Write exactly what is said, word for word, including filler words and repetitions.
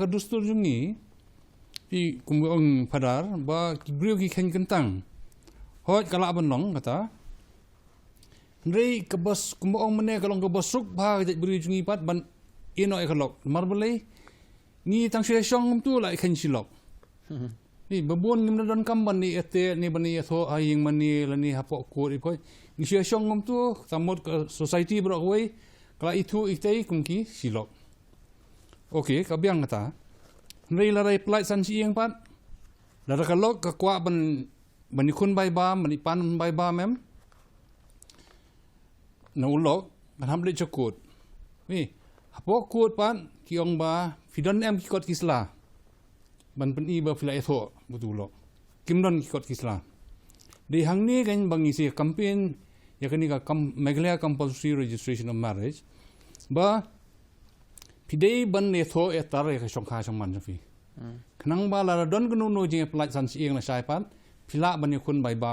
ka dustur jong ngi, i kumba ong Phadar, ba ki briew ki kheiñ kyntang. Hooid ka lah ban long kata. Hynrei kaba s-, kumba ong mynne ka long kaba suk bha ka jaitbynriew jong ngi pat ban ïehnoh ïa ka lok. Namar balei, ngi tang shu ïashong kumtu la ïa kheiñ shi lok. Ni ba bun ngim da donkam ban ïa te, ni ban ïa thoh ha ïing mane lane hapoh court i poi. Ngi shu ïashong kumtu, ka mut ka society baroh kawei ka la ithuh itei kum ki shi lok. Okay, ka biang kata. Hynrei lada i pyllait san shyieng pat, lada ka lok ka kwah ban, ban ïakhun bai bam, ban ïapan bai bam em, na u lok, kan hap leit sha court. Ni, hapoh court pat ki ong ba phi don em ki kot ki sla ban pyni ba phi la ïathoh bad u lok. Kim don ki kot ki sla. Dei hangne kan ba ngi sa campaign ïa kane ka kam-, Meghalaya Compulsory Registration of Marriage, ba phi dei ban ïathoh ïatar ïa ka shongkha shongman jong phi. Khnang ba lada don kano kano jingïapyllait san shyieng lashai pat, phi lah ban ïakhun bai bam